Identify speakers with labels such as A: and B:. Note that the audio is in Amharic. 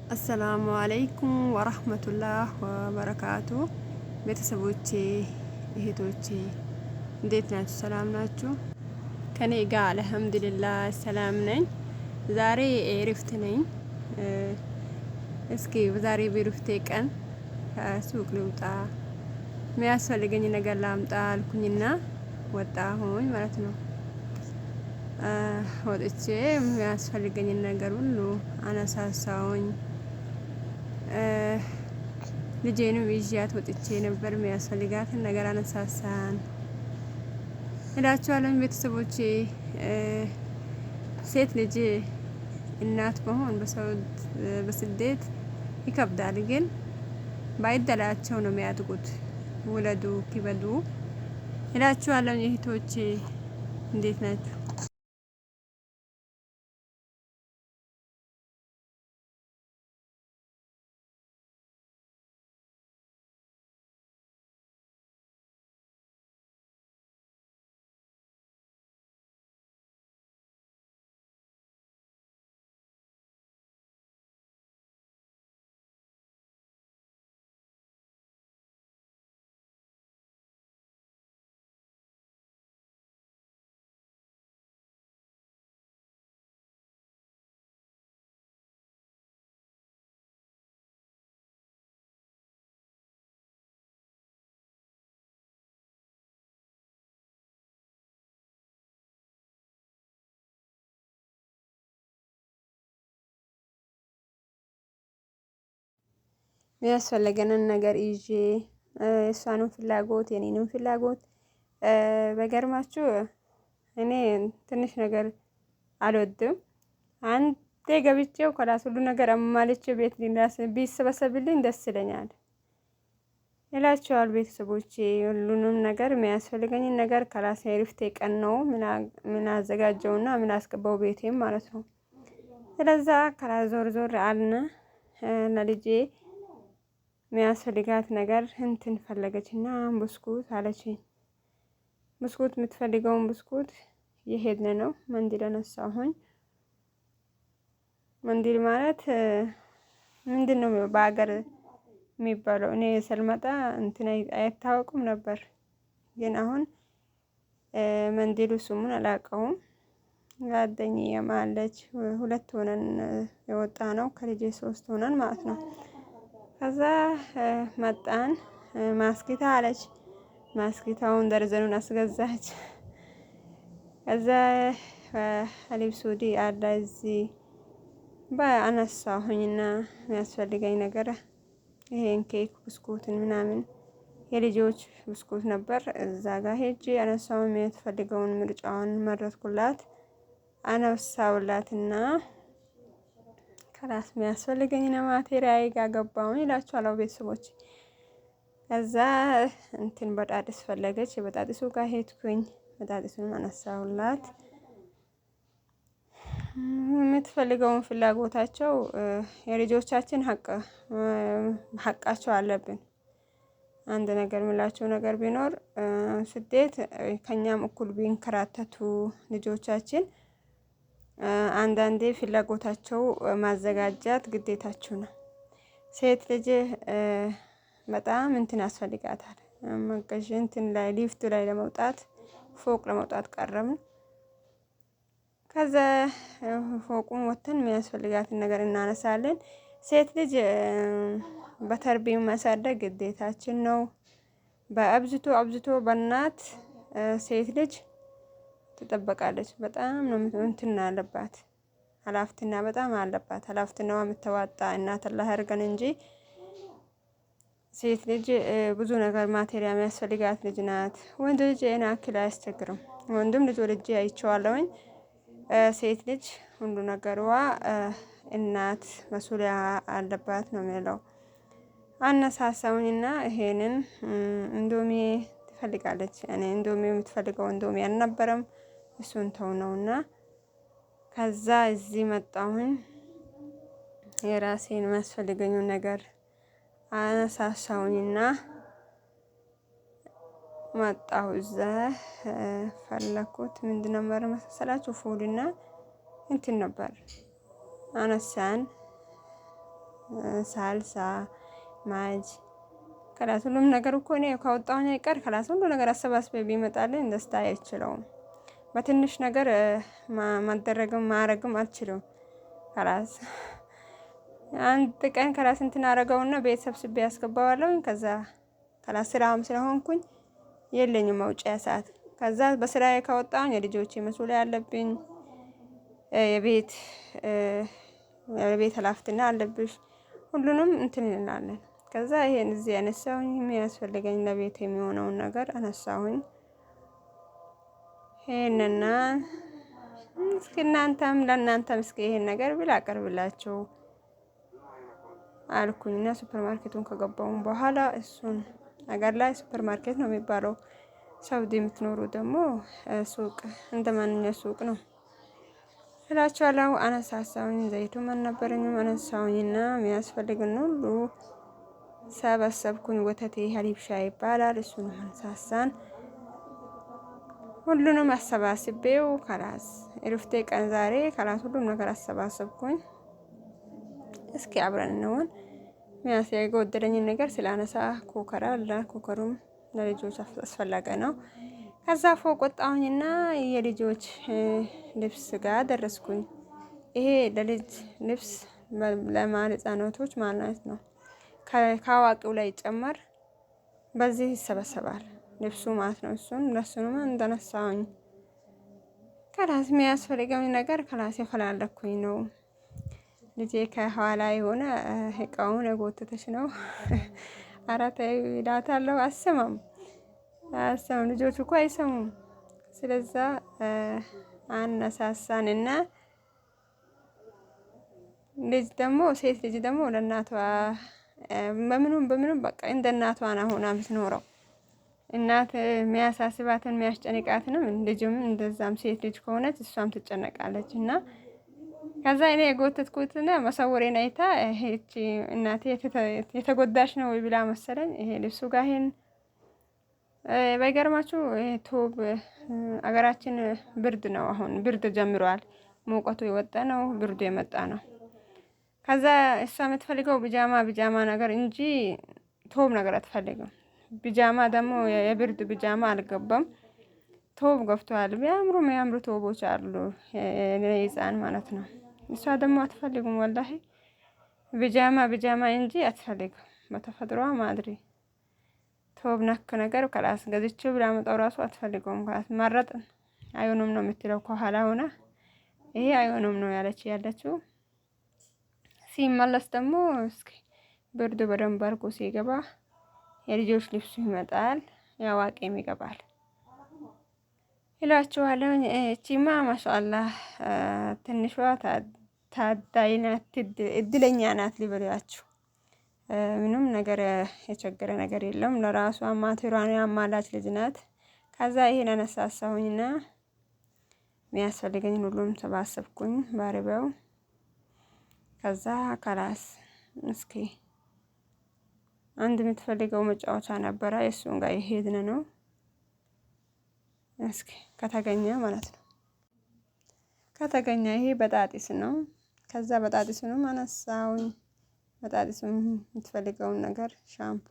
A: አሰላሙ አለይኩም ወረህመቱላህ ወበረካቱ። ቤተሰቦቼ እህቶቼ እንዴት ናችሁ? ሰላም ናችሁ? ከኔ ጋር አልሐምዱሊላህ ሰላም ነኝ። ዛሬ እረፍት ነኝ። እስኪ ዛሬ በእረፍቴ ቀን ከሱቅ ልውጣ የሚያስፈልገኝ ነገር ላምጣ አልኩኝና ወጣሁኝ ማለት ነው። ወጥቼ የሚያስፈልገኝን ነገር ሁሉ አነሳሳውኝ። ልጄንም ይዣት ወጥቼ ነበር። የሚያስፈልጋትን ነገር አነሳሳን እላችኋለሁ ቤተሰቦቼ። ሴት ልጅ እናት መሆን በስደት ይከብዳል፣ ግን ባይደላቸው ነው የሚያድጉት። ውለዱ ክበዱ እላችኋለሁ እህቶቼ። እንዴት ናችሁ? የሚያስፈልገንን ነገር ይዤ እሷንም ፍላጎት የኔንም ፍላጎት በገርማችሁ እኔ ትንሽ ነገር አልወድም። አንዴ ገብቼው ከላስ ሁሉ ነገር አሟልቼ ቤት ቢሰበሰብልኝ ደስ ይለኛል እላቸዋል። ቤተሰቦቼ ሁሉንም ነገር የሚያስፈልገኝን ነገር ከላስ እረፍቴ ቀን ነው ምን አዘጋጀውና ምን አስገባው ቤቴም ማለት ነው። ስለዛ ከላስ ዞር ዞር አልን ለልጄ የሚያስፈልጋት ነገር እንትን ፈለገች እና ብስኩት አለችኝ። ብስኩት የምትፈልገውን ብስኩት የሄድን ነው። መንዲል አነሳሁኝ። መንዲል ማለት ምንድን ነው በሀገር የሚባለው? እኔ ስልመጣ እንትን አይታወቁም ነበር፣ ግን አሁን መንዲሉ ስሙን አላውቀውም። ጓደኛዬም አለች። ሁለት ሆነን የወጣ ነው ከልጄ ሶስት ሆነን ማለት ነው። ከዛ መጣን። ማስኪታ አለች። ማስኪታውን ደርዘኑን አስገዛች። ከዛ ሀሊብ ሱዲ አለ እዚህ በአነሳሁኝና የሚያስፈልገኝ ነገር ይሄን ኬክ ብስኩትን ምናምን የልጆች ብስኩት ነበር። እዛ ጋር ሄጄ አነሳው። የምትፈልገውን ምርጫውን መረጥኩላት፣ አነሳውላትና ከራስ የሚያስፈልገኝ ነው ማቴሪያል ጋር ገባሁኝ እላችኋለሁ ቤተሰቦች። ከዛ እንትን በጣጥስ ፈለገች። የበጣጥሱ ጋር ሄድኩኝ። በጣጥሱን አነሳሁላት። የምትፈልገውን ፍላጎታቸው የልጆቻችን ሀቃቸው አለብን። አንድ ነገር የምላቸው ነገር ቢኖር ስደት ከኛም እኩል ቢንከራተቱ ልጆቻችን አንዳንዴ ፍላጎታቸው ማዘጋጃት ግዴታችሁ ነው። ሴት ልጅ በጣም እንትን ያስፈልጋታል። መገዥ እንትን ላይ ሊፍቱ ላይ ለመውጣት ፎቅ ለመውጣት ቀረብን። ከዛ ፎቁን ወጥተን የሚያስፈልጋትን ነገር እናነሳለን። ሴት ልጅ በተርቢው ማሳደግ ግዴታችን ነው። በአብዝቶ አብዝቶ በእናት ሴት ልጅ ትጠበቃለች። በጣም ነው እንትን አለባት፣ ሀላፍትና በጣም አለባት። ሀላፍትናዋ የምትዋጣ እናት አላህ ያድርገን እንጂ ሴት ልጅ ብዙ ነገር ማቴሪያል የሚያስፈልጋት ልጅ ናት። ወንድ ልጅ ይሄን አክል አያስቸግርም። ወንድም ልጅ ወልጄ አይቼዋለሁኝ። ሴት ልጅ ሁሉ ነገሯ እናት መሱሊያ አለባት ነው የሚለው። አነሳሳውኝና ይሄንን እንዶሚ ትፈልጋለች። እኔ እንዶሚ የምትፈልገው እንዶሚ አልነበረም፣ እሱን ተው ነውና ከዛ እዚህ መጣሁኝ። የራሴን የሚያስፈልገኝን ነገር አነሳሳውኝና መጣሁ። እዛ ፈለኩት ምንድን ነበር መሰላችሁ? ፉልና እንትን ነበር አነሳን። ሳልሳ ማጅ خلاص ሁሉም ነገር እኮ እኔ ካወጣሁኝ አይቀር خلاص ሁሉ ነገር አሰባስቤ ቢመጣልኝ ደስታ አይችለውም። በትንሽ ነገር ማደረግም ማረግም አልችልም። خلاص አንድ ቀን خلاص እንትን አረገውና ቤት ሰብስቤ ያስገባዋለሁ። ከዛ خلاص ስራም ስለሆንኩኝ የለኝም መውጫ ሰዓት። ከዛ በስራዬ ካወጣሁኝ የልጆቼ مسؤولية አለብኝ፣ የቤት የቤት ኃላፊነት አለብሽ፣ ሁሉንም እንትን እንላለን። ከዛ ይሄን እዚህ ያነሳሁኝ የሚያስፈልገኝ ለቤት የሚሆነውን ነገር አነሳሁኝ። ይሄንና እስኪ እናንተም ለእናንተም እስኪ ይሄን ነገር ብል አቀርብላችሁ አልኩኝ እና ሱፐር ማርኬቱን ከገባውን በኋላ እሱን ነገር ላይ ሱፐር ማርኬት ነው የሚባለው። ሳውዲ የምትኖሩ ደግሞ ሱቅ እንደ ማንኛው ሱቅ ነው እላችኋለሁ። አነሳሳውኝ፣ ዘይቱም አልነበረኝም። አነሳውኝና የሚያስፈልግን ሁሉ ሰበሰብኩኝ። ወተቴ حليب ሻይ ይባላል። እሱን አነሳሳን። ሁሉንም አሰባስቤው خلاص እረፍቴ ቀን ዛሬ خلاص ሁሉም ነገር አሰባሰብኩኝ። እስኪ አብረን እንሆን። ሚያስ የጎደለኝን ነገር ስላነሳ cooker አለ። cooker ኡም ለልጆች አስፈላጊ ነው። ከዛ ፎቅ ወጣሁኝና የልጆች ልብስ ጋር ደረስኩኝ። ይሄ ለልጅ ልብስ ለማል ህጻናቶች ማለት ነው። ከአዋቂው ላይ ይጨመር በዚህ ይሰበሰባል ልብሱ ማለት ነው። እሱን ለሱንም እንደነሳሁኝ خلاص የሚያስፈልገኝ ነገር خلاص የፈላለኩኝ ነው። ልጄ ከኋላ የሆነ እቃውን የጎተተች ነው። ኧረ ተይ እላታለሁ። አሰማም አሰማም ልጆቹ እኮ አይሰሙም። ስለዛ አነሳሳንና ልጅ ደግሞ ሴት ልጅ ደግሞ ለእናቷ በምኑም በምኑም በቃ እንደ እናቷ ነው ሆና የምትኖረው። እናት የሚያሳስባትን የሚያስጨንቃትንም ልጅም እንደዛም ሴት ልጅ ከሆነች እሷም ትጨነቃለች። እና ከዛ እኔ የጎተትኩትና መሰወሬን አይታ ይህቺ እናቴ የተጎዳሽ ነው ብላ መሰለኝ ይሄ ልብሱ ጋር ይሄን ባይገርማችሁ ቶብ አገራችን ብርድ ነው። አሁን ብርድ ጀምሯል። ሙቀቱ የወጣ ነው፣ ብርዱ የመጣ ነው። ከዛ እሷ የምትፈልገው ቢጃማ ቢጃማ ነገር እንጂ ቶብ ነገር አትፈልግም። ቢጃማ ደግሞ የብርድ ቢጃማ አልገባም። ቶብ ገብቷል። ቢያምሩ የሚያምሩ ቶቦች አሉ የህፃን ማለት ነው። እሷ ደግሞ አትፈልግም። ወላሂ ቢጃማ ቢጃማ እንጂ አትፈልግም። በተፈጥሯ ማድሪ ቶብ ነክ ነገር ከላስ ገዝቼው ብላመጣው ራሱ አትፈልገውም። ከላስ መረጥን አይሆኑም ነው የምትለው። ከኋላ ሆና ይሄ አይሆኑም ነው ያለች ያለችው። ሲመለስ ደግሞ እስኪ ብርዱ በደንብ አድርጎ ሲገባ የልጆች ልብሱ ይመጣል፣ የአዋቂም ይገባል እላችኋለሁ። እቺማ ማሻአላህ ትንሿ ታዳይ ናት፣ እድለኛ ናት ሊበላችሁ። ምንም ነገር የቸገረ ነገር የለም። ለራሷ ማቴሯን ያማላች ልጅ ናት። ከዛ ይሄን አነሳሳሁኝና የሚያስፈልገኝን ሁሉም ሰባሰብኩኝ ባሪያው። ከዛ ከላስ እስኪ አንድ የምትፈልገው መጫወቻ ነበረ፣ የእሱን ጋር የሄድን ነው። እስኪ ከተገኘ ማለት ነው ከተገኘ ይሄ በጣጢስ ነው። ከዛ በጣጢሱንም አነሳውኝ። በጣጢሱም የምትፈልገውን ነገር ሻምፖ